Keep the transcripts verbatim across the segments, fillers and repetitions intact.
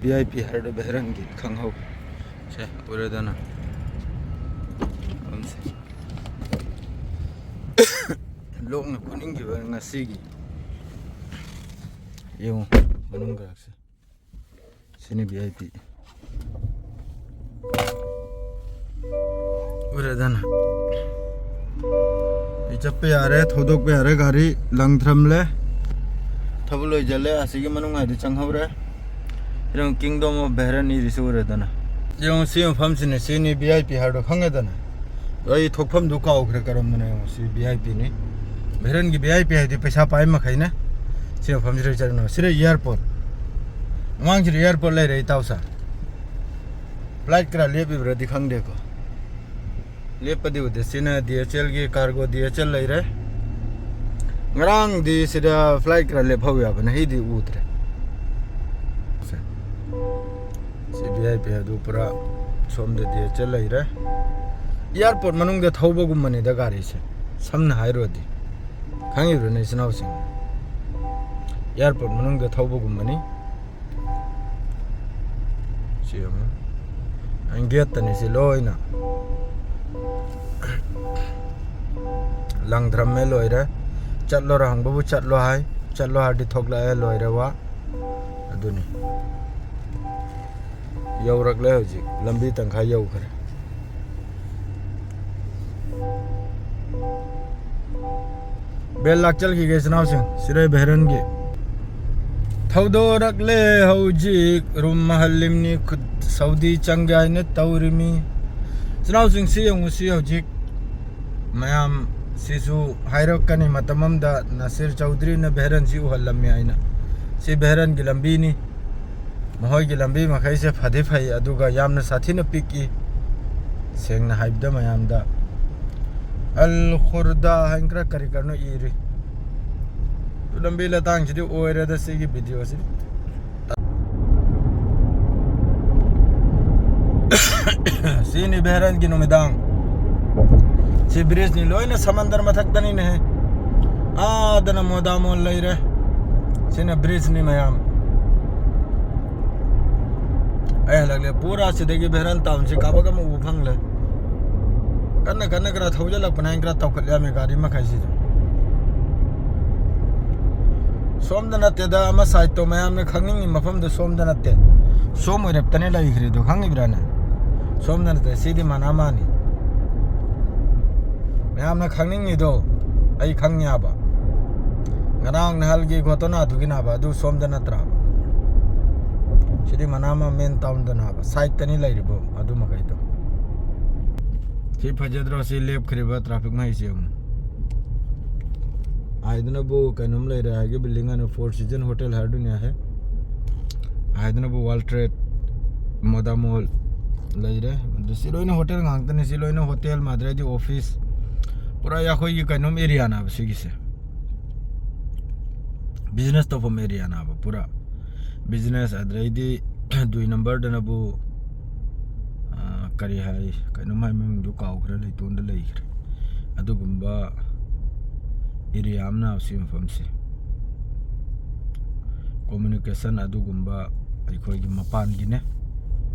V I P ꯍꯥꯏꯔꯗꯣ ꯚꯦꯔꯟꯒꯤ ꯈꯪꯍꯧ꯫ ꯁꯦ, ꯎꯔꯦꯗꯅ꯫ ꯃꯐꯝꯁꯦ꯫ ꯂꯣꯛꯅ ꯈꯨꯅꯤꯡꯈꯤꯕ ꯉꯁꯤꯒꯤ꯫ ꯌꯦꯡꯉꯨ, ꯃꯅꯨꯡ ꯀꯥꯔꯛꯁꯦ꯫ ꯁꯤꯅꯤ ꯚꯤ ꯑꯥꯏ ꯄꯤ꯫ ꯎꯔꯦꯗꯅ꯫ ꯑꯩ ꯆꯠꯄ ꯌꯥꯔꯦ, ꯊꯧꯗꯣꯛꯄ ꯌꯥꯔꯦ, ꯒꯥꯔꯤ ꯂꯪꯊ꯭ꯔꯝꯂꯦ꯫ ꯊꯕꯛ ꯂꯣꯏꯖꯜꯂꯦ, ꯑꯁꯤꯒꯤ ꯃꯅꯨꯡ ꯍꯥꯏꯗꯤ ꯆꯪꯍꯧꯔꯦ꯫ ꯌꯦꯡꯉꯨ, Kingdom of Bahrain ꯏꯔꯤꯁꯤ ꯎꯔꯦꯗꯅ꯫ ꯌꯦꯡꯉꯨ, ꯁꯤ ꯃꯐꯝꯁꯤꯅꯦ, ꯁꯤꯅꯤ ꯚꯤ ꯑꯥꯏ ꯄꯤ ꯍꯥꯏꯔꯗꯣ ꯈꯪꯉꯦꯗꯅ꯫ ꯑꯩ ꯊꯣꯛꯐꯝꯗꯨ ꯀꯥꯎꯈ꯭ꯔꯦ ꯀꯔꯝꯕꯅꯣ, ꯌꯦꯡꯉꯨ, ꯁꯤ ꯚꯤ ꯑꯥꯏ ꯄꯤꯅꯤ꯫ ꯚꯦꯔꯟꯒꯤ ꯚꯤ ꯑꯥꯏ ꯄꯤ ꯍꯥꯏꯗꯤ ꯄꯩꯁꯥ ꯄꯥꯏ ꯃꯈꯩꯅ ꯁꯤ ꯃꯐꯝꯁꯤꯗ ꯆꯠꯅꯕ꯫ ꯁꯤꯗ airport꯫ ꯃꯃꯥꯡꯁꯤꯗ airport ꯂꯩꯔꯦ, ꯏꯇꯥꯎ ꯁꯥ꯫ Flight ꯈꯔ ꯂꯦꯞꯄꯤꯕ꯭ꯔꯗꯤ ꯈꯪꯗꯦꯀꯣ꯫ ꯂꯦꯞꯄꯗꯤ ꯎꯗꯦ꯫ ꯁꯤꯅ ꯗꯤ ꯑꯩꯆ ꯑꯦꯜꯒꯤ cargo ꯗꯤ ꯑꯩꯆ ꯑꯦꯜ ꯂꯩꯔꯦ꯫ ꯉꯔꯥꯡꯗꯤ ꯁꯤꯗ flight ꯈꯔ ꯂꯦꯞꯍꯧ ꯌꯥꯕꯅꯦ, ꯑꯩꯗꯤ ꯎꯗ꯭ꯔꯦ꯫ ꯁꯦ꯫ ꯁꯤ ꯚꯤ ꯑꯥꯏ ꯄꯤ ꯑꯗꯨ ꯄꯨꯔꯥ ꯁꯣꯝꯗ ꯗꯤ ꯑꯩꯆ ꯑꯦꯜ ꯂꯩꯔꯦ꯫ Airport ꯃꯅꯨꯡꯗ ꯊꯧꯕꯒꯨꯝꯕꯅꯤꯗ ꯒꯥꯔꯤꯁꯦ, ꯁꯝꯅ ꯍꯥꯏꯔꯨꯔꯗꯤ꯫ ꯈꯪꯉꯤꯕ꯭ꯔꯅꯦ, ꯏꯆꯤꯟ ꯏꯅꯥꯎꯁꯤꯡ? Airport ꯃꯅꯨꯡꯗ ꯊꯧꯕꯒꯨꯝꯕꯅꯤ꯫ ꯁꯤ ꯌꯦꯡꯉꯨ꯫ ꯑꯩ gate ꯇꯅꯤ ꯁꯤ ꯂꯣꯏꯅ꯫ ꯂꯪꯊ꯭ꯔꯝꯃꯦ, ꯂꯣꯏꯔꯦ꯫ ꯆꯠꯂꯣꯔ ꯍꯪꯕꯕꯨ ꯆꯠꯂꯣ ꯍꯥꯏ꯫ ꯆꯠꯂꯣ ꯍꯥꯏꯔꯗꯤ ꯊꯣꯛꯂꯛꯑꯦ, ꯂꯣꯏꯔꯦ ꯋꯥ꯫ ꯑꯗꯨꯅꯤ꯫ ꯌꯧꯔꯛꯂꯦ ꯍꯧꯖꯤꯛ꯫ ꯂꯝꯕꯤ ꯇꯪꯈꯥꯏ ꯌꯧꯈ꯭ꯔꯦ꯫ Bell ꯂꯥꯛꯆꯜꯈꯤꯒꯦ, ꯏꯆꯤꯟ ꯏꯅꯥꯎꯁꯤꯡ꯫ ꯁꯤꯔꯣꯏ ꯚꯦꯔꯟꯒꯤ꯫ ꯊꯧꯗꯣꯔꯛꯂꯦ ꯍꯧꯖꯤꯛ꯫ Room ꯃꯍꯜꯂꯤꯝꯅꯤ ꯈꯨꯠ ꯁꯧꯗꯤ ꯆꯪꯒꯦ ꯍꯥꯏꯅ ꯇꯧꯔꯤꯃꯤ꯫ ꯏꯆꯤꯟ ꯏꯅꯥꯎꯁꯤꯡ, ꯁꯤ ꯌꯦꯡꯉꯨ, ꯁꯤ ꯍꯧꯖꯤꯛ ꯃꯌꯥꯝ ꯁꯤꯁꯨ ꯍꯥꯏꯔꯛꯀꯅꯤ, ꯃꯇꯝ ꯑꯃꯗ ꯅꯁꯤꯔ ꯆꯧꯗ꯭ꯔꯤꯅ ꯚꯦꯔꯟꯁꯤ ꯎꯍꯜꯂꯝꯃꯤ ꯍꯥꯏꯅ꯫ ꯁꯤ ꯚꯦꯔꯟꯒꯤ ꯂꯝꯕꯤꯅꯤ꯫ ꯃꯈꯣꯏꯒꯤ ꯂꯝꯕꯤ ꯃꯈꯩꯁꯦ ꯐꯗꯤ ꯐꯩ, ꯑꯗꯨꯒ ꯌꯥꯝꯅ ꯁꯥꯊꯤꯅ ꯄꯤꯛꯏ꯫ ꯁꯦꯡꯅ ꯍꯥꯏꯕꯗ ꯃꯌꯥꯝꯗ ꯑꯜ ꯈꯨꯔꯗꯥ ꯍꯥꯏꯅ ꯈꯔ ꯀꯔꯤ ꯀꯔꯤꯅꯣ ꯏꯔꯤ꯫ ꯑꯗꯨ ꯂꯝꯕꯤ ꯂꯇꯥꯡꯁꯤꯗꯤ ꯑꯣꯏꯔꯦꯗ ꯁꯤꯒꯤ video ꯁꯤꯗꯤ꯫ ꯁꯤꯅꯤ ꯚꯦꯔꯟꯒꯤ ꯅꯨꯃꯤꯗꯥꯡ꯫ ꯁꯤ bridge ꯅꯤ, ꯂꯣꯏꯅ ꯁꯃꯟꯗꯔ ꯃꯊꯛꯇꯅꯤꯅꯦꯍꯦ꯫ ꯑꯥꯗꯅ ꯃꯣꯗꯥ ꯃꯣꯜ ꯂꯩꯔꯦ꯫ ꯁꯤꯅ bridge ꯅꯤ ꯃꯌꯥꯝ꯫ ꯑꯩ ꯍꯜꯂꯛꯂꯦ꯫ ꯄꯨꯔꯥ ꯁꯤꯗꯒꯤ ꯚꯦꯔꯟ ꯇꯥꯎꯟꯁꯤ ꯀꯥꯕꯛ ꯑꯃ ꯎꯕ ꯐꯪꯂꯦ꯫ ꯀꯟꯅ ꯀꯟꯅ ꯈꯔ ꯊꯧꯖꯤꯜꯂꯛꯄꯅ ꯑꯩꯅ ꯈꯔ ꯇꯧꯈꯠꯂꯝꯃꯦ ꯒꯥꯔꯤ ꯃꯈꯩꯁꯤꯁꯨ꯫ ꯁꯣꯝꯗ ꯅꯠꯇꯦꯗ, ꯑꯃ ꯁꯥꯏꯠꯇꯣ ꯃꯌꯥꯝꯅ ꯈꯪꯅꯤꯡꯉꯤ ꯃꯐꯝꯗꯣ ꯁꯣꯝꯗ ꯅꯠꯇꯦ꯫ ꯁꯣꯝ ꯑꯣꯏꯔꯞꯇꯅꯦ ꯂꯩꯈ꯭ꯔꯤꯗꯣ, ꯈꯪꯉꯤꯕ꯭ꯔꯥꯅꯦ? ꯁꯣꯝꯗ ꯅꯠꯇꯦ, ꯁꯤꯗꯤ ꯃꯅꯥꯃꯥꯅꯤ꯫ ꯃꯌꯥꯝꯅ ꯈꯪꯅꯤꯡꯉꯤꯗꯣ ꯑꯩ ꯈꯪꯉꯦꯕ꯫ ꯉꯔꯥꯡ ꯅꯍꯥꯟꯒꯤ ꯒꯣꯇꯣꯅꯥꯗꯨꯒꯤꯅꯦꯕ, ꯑꯗꯨ ꯁꯣꯝꯗ ꯅꯠꯇ꯭ꯔꯥꯕ? ꯁꯤꯗꯤ ꯃꯅꯥꯃꯥ ꯃꯦꯟ ꯇꯥꯎꯟꯗꯅꯦꯕ, ꯁꯥꯏꯠꯇꯅꯤ ꯂꯩꯔꯤꯕ ꯑꯗꯨ ꯃꯈꯩꯗꯣ꯫ ꯁꯤ ꯐꯖꯗ꯭ꯔꯣ? ꯁꯤ ꯂꯦꯞꯈ꯭ꯔꯤꯕ ꯇ꯭ꯔꯥꯐꯤꯛ ꯃꯍꯩꯁꯦ ꯌꯦꯡꯉꯨ꯫ ꯍꯥꯏꯗꯅꯕꯨ ꯀꯩꯅꯣꯝ ꯂꯩꯔꯦ ꯍꯥꯏꯒꯦ, ꯕꯤꯜꯗꯤꯡ ꯑꯅ ꯐꯣꯔ ꯁꯤꯖꯟ ꯍꯣꯇꯦꯜ ꯍꯥꯏꯗꯨꯅꯤ ꯍꯥꯏ꯫ ꯍꯥꯏꯗꯅꯕꯨ ꯋꯥꯔꯜ ꯇ꯭ꯔꯦꯠ, ꯃꯣꯗꯥ ꯃꯣꯜ ꯂꯩꯔꯦ꯫ ꯑꯗꯨ ꯁꯤ ꯂꯣꯏꯅ ꯍꯣꯇꯦꯜ ꯉꯥꯛꯇꯅꯤ꯫ ꯁꯤ ꯂꯣꯏꯅ ꯍꯣꯇꯦꯜ, ꯃꯥꯗ꯭ꯔꯩꯗꯤ ꯑꯣꯐꯤꯁ, ꯄꯨꯔꯥ ꯑꯩꯈꯣꯏꯒꯤ ꯀꯩꯅꯣꯝ ꯑꯦꯔꯤꯌꯥꯅꯦꯕ ꯁꯤꯒꯤꯁꯦ꯫ ꯕꯤꯖꯤꯅꯦꯁ ꯇꯧꯐꯝ ꯑꯦꯔꯤꯌꯥꯅꯦꯕ ꯄꯨꯔꯥ꯫ ꯕꯤꯖꯤꯅꯦꯁ, ꯑꯗꯩꯗꯤ ꯗꯨꯏ ꯅꯝꯕꯔꯗꯅꯕꯨ, ꯑ, ꯀꯔꯤ ꯍꯥꯏ, ꯀꯩꯅꯣꯝ ꯍꯥꯏ, ꯃꯃꯤꯡꯗꯣ ꯀꯥꯎꯈ꯭ꯔꯦ, ꯂꯩꯇꯣꯟꯗ ꯂꯩꯈ꯭ꯔꯦ꯫ ꯑꯗꯨꯒꯨꯝꯕ ꯑꯦꯔꯤꯌꯥ ꯑꯃꯅ ꯁꯤ ꯃꯐꯝꯁꯦ꯫ ꯀꯝꯃ꯭ꯌꯨꯅꯤꯀꯦꯁꯟ ꯑꯗꯨꯒꯨꯝꯕ ꯑꯩꯈꯣꯏꯒꯤ ꯃꯄꯥꯟꯒꯤꯅꯦ,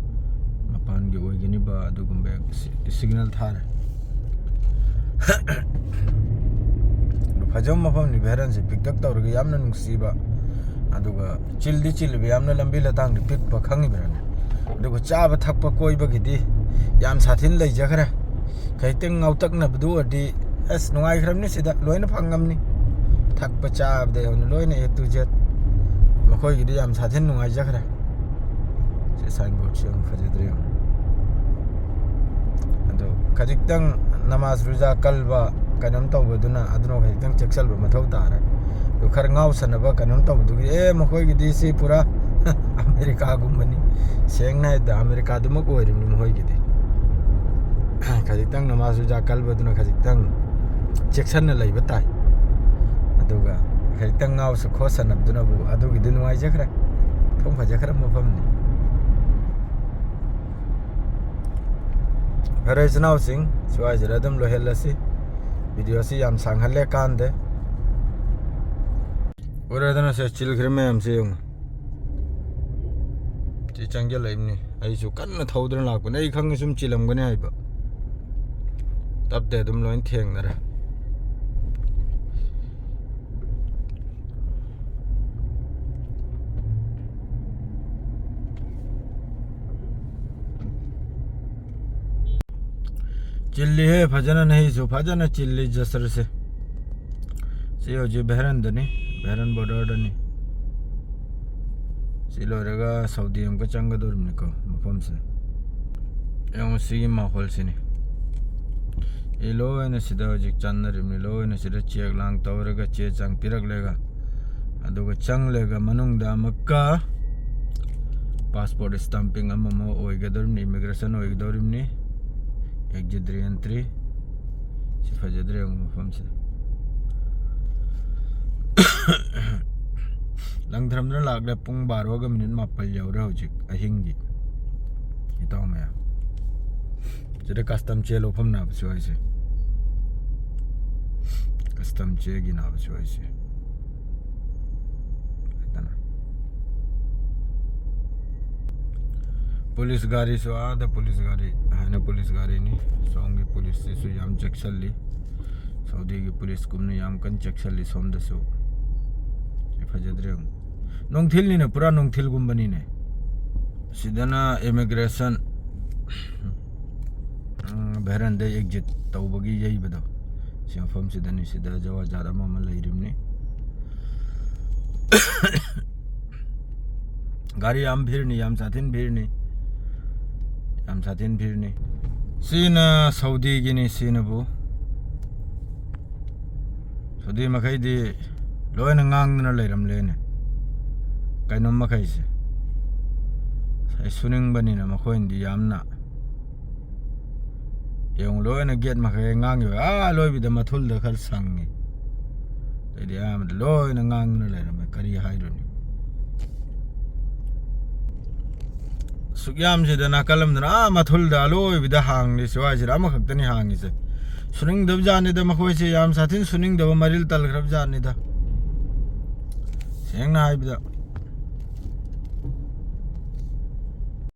ꯃꯄꯥꯟꯒꯤ ꯑꯣꯏꯒꯅꯤꯕ ꯑꯗꯨꯒꯨꯝꯕ ꯁꯤ-, ꯁꯤꯒꯅꯦꯜ ꯊꯥꯔꯦ꯫ ꯐꯖꯕ ꯃꯐꯝꯅꯤ, ꯚꯦꯔꯟꯁꯦ ꯄꯤꯛꯇꯛ ꯇꯧꯔꯒ ꯌꯥꯝꯅ ꯅꯨꯡꯁꯤꯕ, ꯑꯗꯨꯒ ꯆꯤꯜꯗꯤ ꯆꯤꯜꯂꯤꯕ, ꯌꯥꯝꯅ ꯂꯝꯕꯤ ꯂꯇꯥꯡꯗꯤ ꯄꯤꯛꯄ, ꯈꯪꯉꯤꯕ꯭ꯔꯥꯅꯦ? ꯑꯗꯨꯒ ꯆꯥꯕ ꯊꯛꯄ ꯀꯣꯏꯕꯒꯤꯗꯤ ꯌꯥꯝ ꯁꯥꯊꯤꯅ ꯂꯩꯖꯈ꯭ꯔꯦ꯫ ꯈꯖꯤꯛꯇꯪ ꯉꯥꯎꯇꯛꯅꯕꯗꯨ ꯑꯣꯏꯔꯗꯤ ꯑꯁ ꯅꯨꯡꯉꯥꯏꯈ꯭ꯔꯕꯅꯤ, ꯁꯤꯗ ꯂꯣꯏꯅ ꯐꯪꯉꯝꯅꯤ꯫ ꯊꯛꯄ ꯆꯥꯕꯗ ꯌꯧꯅ ꯂꯣꯏꯅ A to Z꯫ ꯃꯈꯣꯏꯒꯤꯗꯤ ꯌꯥꯝ ꯁꯥꯊꯤꯅ ꯅꯨꯡꯉꯥꯏꯖꯈ꯭ꯔꯦ꯫ ꯁꯤ ꯁꯥꯏꯟꯕꯣꯔꯗꯁꯤ ꯌꯥꯝ ꯐꯖꯗ꯭ꯔꯦ ꯌꯦꯡꯉꯨ꯫ ꯑꯗꯣ ꯈꯖꯤꯛꯇꯪ ꯅꯃꯥꯖ ꯔꯨꯖꯥ ꯀꯜꯕ ꯀꯩꯅꯣꯝ ꯇꯧꯕꯗꯨꯅ, ꯑꯗꯨꯅ ꯈꯖꯤꯛꯇꯪ ꯆꯦꯛꯁꯤꯟꯕ ꯃꯊꯧ ꯇꯥꯔꯦ꯫ ꯑꯗꯨ ꯈꯔ ꯉꯥꯎꯁꯟꯅꯕ ꯀꯩꯅꯣꯝ ꯇꯧꯕꯗꯨꯒꯤ, ꯑꯦ, ꯃꯈꯣꯏꯒꯤꯗꯤ ꯁꯤ ꯄꯨꯔꯥ ꯑꯃꯦꯔꯤꯀꯥꯒꯨꯝꯕꯅꯤ꯫ ꯁꯦꯡꯅ ꯍꯥꯏꯕꯗ ꯑꯃꯦꯔꯤꯀꯥꯗꯨꯃꯛ ꯑꯣꯏꯔꯤꯕꯅꯤ ꯃꯈꯣꯏꯒꯤꯗꯤ꯫ ꯈꯖꯤꯛꯇꯪ ꯅꯃꯥꯖ ꯔꯨꯖꯥ ꯀꯜꯕꯗꯨꯅ ꯈꯖꯤꯛꯇꯪ ꯆꯦꯛꯁꯤꯟꯅ ꯂꯩꯕ ꯇꯥꯏ꯫ ꯑꯗꯨꯒ ꯈꯖꯤꯛꯇꯪ ꯉꯥꯎꯁ ꯈꯣꯠꯁꯟꯅꯕꯗꯨꯅꯕꯨ ꯑꯗꯨꯒꯤꯗꯤ ꯅꯨꯡꯉꯥꯏꯖꯈ꯭ꯔꯦ꯫ ꯃꯐꯝ ꯐꯖꯈ꯭ꯔꯕ ꯃꯐꯝꯅꯤ꯫ ꯐꯔꯦ, ꯏꯆꯤꯟ ꯏꯅꯥꯎꯁꯤꯡ, ꯁ꯭ꯋꯥꯏꯁꯤꯗ ꯑꯗꯨꯝ ꯂꯣꯏꯍꯜꯂꯁꯤ꯫ ꯚꯤꯗꯤꯑꯣꯁꯤ ꯌꯥꯝ ꯁꯥꯡꯍꯜꯂꯦ ꯀꯥꯟꯗꯦ꯫ ꯎꯔꯦꯗꯅ ꯁꯦ, ꯆꯤꯜꯈ꯭ꯔꯦ ꯃꯌꯥꯝꯁꯦ ꯌꯦꯡꯉꯨ꯫ ꯁꯤ ꯆꯪꯁꯤꯜꯂꯛꯏꯕꯅꯤ꯫ ꯑꯩꯁꯨ ꯀꯟꯅ ꯊꯧꯗꯅ ꯂꯥꯛꯄꯅꯦ꯫ ꯑꯩ ꯈꯪꯉꯤ ꯁꯨꯝ ꯆꯤꯜꯂꯝꯒꯅꯤ ꯍꯥꯏꯕ꯫ ꯇꯞꯇꯦ, ꯑꯗꯨꯝ ꯂꯣꯏ ꯊꯦꯡꯅꯔꯦ꯫ ꯆꯤꯜꯂꯤꯍꯦ, ꯐꯖꯅ ꯅꯍꯤꯁꯨ ꯐꯖꯅ ꯆꯤꯜꯂꯤ ꯖꯁꯔꯁꯦ꯫ ꯁꯤ ꯍꯧꯖꯤꯛ ꯚꯦꯔꯟꯗꯅꯤ, ꯚꯦꯔꯟ ꯕꯣꯔꯗꯔꯗꯅꯤ꯫ ꯁꯤ ꯂꯣꯏꯔꯒ ꯁꯥꯎꯗꯤ ꯑꯃꯨꯛꯀ ꯆꯪꯒꯗꯧꯔꯤꯕꯅꯤꯀꯣ ꯃꯐꯝꯁꯦ꯫ ꯌꯦꯡꯉꯣ ꯁꯤꯒꯤ ꯃꯥꯍꯣꯜꯁꯤꯅꯤ꯫ ꯑꯩ ꯂꯣꯏꯅ ꯁꯤꯗ ꯍꯧꯖꯤꯛ ꯆꯟꯅꯔꯤꯕꯅꯤ, ꯂꯣꯏꯅ ꯁꯤꯗ ꯆꯦꯛ ꯂꯥꯡ ꯇꯧꯔꯒ ꯆꯦ ꯆꯥꯡ ꯄꯤꯔꯛꯂꯒ, ꯑꯗꯨꯒ ꯆꯪꯂꯒ ꯃꯅꯨꯡꯗ ꯑꯃꯨꯛꯀ ꯄꯥꯁꯄꯣꯔꯠ ꯁ꯭ꯇꯥꯝꯄꯤꯡ ꯑꯃ ꯑꯃ ꯑꯣꯏꯒꯗꯧꯔꯤꯕꯅꯤ, ꯏꯃꯤꯒ꯭ꯔꯦꯁꯟ ꯑꯣꯏꯒꯗꯧꯔꯤꯕꯅꯤ, ꯑꯦꯛꯖꯤꯠ ꯔꯤ ꯑꯦꯟꯇ꯭ꯔꯤ꯫ ꯁꯤ ꯐꯖꯗ꯭ꯔꯦ ꯌꯦꯡꯉꯣ ꯃꯐꯝꯁꯦ꯫ ꯂꯪꯊꯔꯝꯗꯅ ꯂꯥꯛꯂꯦ꯫ ꯄꯨꯡ ꯕꯥꯔꯣꯒ ꯃꯤꯅꯤꯠ ꯃꯥꯄꯜ ꯌꯧꯔꯦ ꯍꯧꯖꯤꯛ ꯑꯍꯤꯡꯒꯤ꯫ ꯏꯇꯥꯎ ꯃꯌꯥꯝ, ꯁꯤꯗ ꯀꯁꯇꯝ ꯆꯦ ꯂꯧꯐꯝ ꯅꯥꯕꯁꯨ ꯍꯥꯏꯁꯦ, ꯀꯁꯇꯝ ꯆꯦꯒꯤ ꯅꯥꯕꯁꯨ ꯍꯥꯏꯁꯦ꯫ ꯂꯩꯇꯅ꯫ ꯄꯨꯂꯤꯁ ꯒꯥꯔꯤꯁꯨ ꯑꯥꯗ ꯄꯨꯂꯤꯁ ꯒꯥꯔꯤ ꯍꯥꯏꯅ ꯄꯨꯂꯤꯁ ꯒꯥꯔꯤꯅꯤ꯫ ꯁꯣꯝꯒꯤ ꯄꯨꯂꯤꯁꯁꯤꯁꯨ ꯌꯥꯝ ꯆꯦꯛꯁꯤꯜꯂꯤ꯫ ꯁꯥꯎꯗꯤꯒꯤ ꯄꯨꯂꯤꯁꯀꯨꯝꯅ ꯌꯥꯝ ꯀꯟꯅ ꯆꯦꯛꯁꯤꯜꯂꯤ ꯁꯣꯝꯗꯁꯨ꯫ ꯁꯤ ꯐꯖꯗ꯭ꯔꯦ ꯌꯦꯡꯉꯨ꯫ ꯅꯨꯡꯊꯤꯜꯅꯤꯅ, ꯄꯨꯔꯥ ꯅꯨꯡꯊꯤꯜꯒꯨꯝꯕꯅꯤꯅꯦ꯫ ꯁꯤꯗꯅ ꯏꯃꯤꯒ꯭ꯔꯦꯁꯟ, ꯎꯝ, ꯚꯦꯔꯟꯗꯩ ꯑꯦꯛꯖꯤꯠ ꯇꯧꯕꯒꯤ ꯌꯩꯕꯗꯣ꯫ ꯁꯤ ꯃꯐꯝꯁꯤꯗꯅꯤ, ꯁꯤꯗ ꯖꯋꯥꯖꯥꯠ ꯑꯃ ꯑꯃ ꯂꯩꯔꯤꯕꯅꯤ꯫ ꯒꯥꯔꯤ ꯌꯥꯝ ꯚꯤꯔꯅꯤ, ꯌꯥꯝ ꯁꯥꯊꯤꯟ ꯚꯤꯔꯅꯤ, ꯌꯥꯝ ꯁꯥꯊꯤꯟ ꯚꯤꯔꯅꯤ꯫ ꯁꯤꯅ ꯁꯥꯎꯗꯤꯒꯤꯅꯤ, ꯁꯤꯅꯕꯨ꯫ ꯁꯥꯎꯗꯤ ꯃꯈꯩꯗꯤ ꯂꯣꯏꯅ ꯉꯥꯡꯗꯅ ꯂꯩꯔꯝꯂꯦꯅꯦ, ꯀꯩꯅꯣꯝ ꯃꯈꯩꯁꯦ꯫ ꯉꯁꯥꯏ ꯁꯨꯅꯤꯡꯕꯅꯤꯅ ꯃꯈꯣꯏꯅꯗꯤ ꯌꯥꯝꯅ ꯌꯦꯡꯉꯨ, ꯂꯣꯏꯅ ꯒꯦꯠ ꯃꯈꯩ ꯉꯥꯡꯉꯤꯕ, ꯑꯥ ꯂꯣꯏꯕꯤꯗ ꯃꯊꯨꯜꯗ ꯈꯔ ꯁꯪꯉꯤ꯫ ꯑꯇꯩꯗꯤ ꯑꯌꯥꯝꯕꯗ ꯂꯣꯏꯅ ꯉꯥꯡꯗꯨꯅ ꯂꯩꯔꯝꯃꯦ, ꯀꯔꯤ ꯍꯥꯏꯔꯨꯅꯤ? ꯁꯨꯛ ꯌꯥꯝꯁꯤꯗ ꯅꯥꯀꯜ ꯑꯃꯗꯅ ꯑꯥ ꯃꯊꯨꯜꯗ ꯑꯂꯣꯏꯕꯤꯗ ꯍꯥꯡꯂꯤ, ꯁ꯭ꯋꯥꯏꯁꯤꯗ ꯑꯃꯈꯛꯇꯅꯤ ꯍꯥꯡꯉꯤꯁꯦ꯫ ꯁꯨꯅꯤꯡꯗꯕ ꯖꯥꯠꯅꯤꯗ ꯃꯈꯣꯏꯁꯦ, ꯌꯥꯝ ꯁꯥꯊꯤꯅ ꯁꯨꯅꯤꯡꯗꯕ ꯃꯔꯤꯜ ꯇꯜꯈ꯭ꯔꯕ ꯖꯥꯠꯅꯤꯗ꯫ ꯁꯦꯡꯅ ꯍꯥꯏꯕꯗ,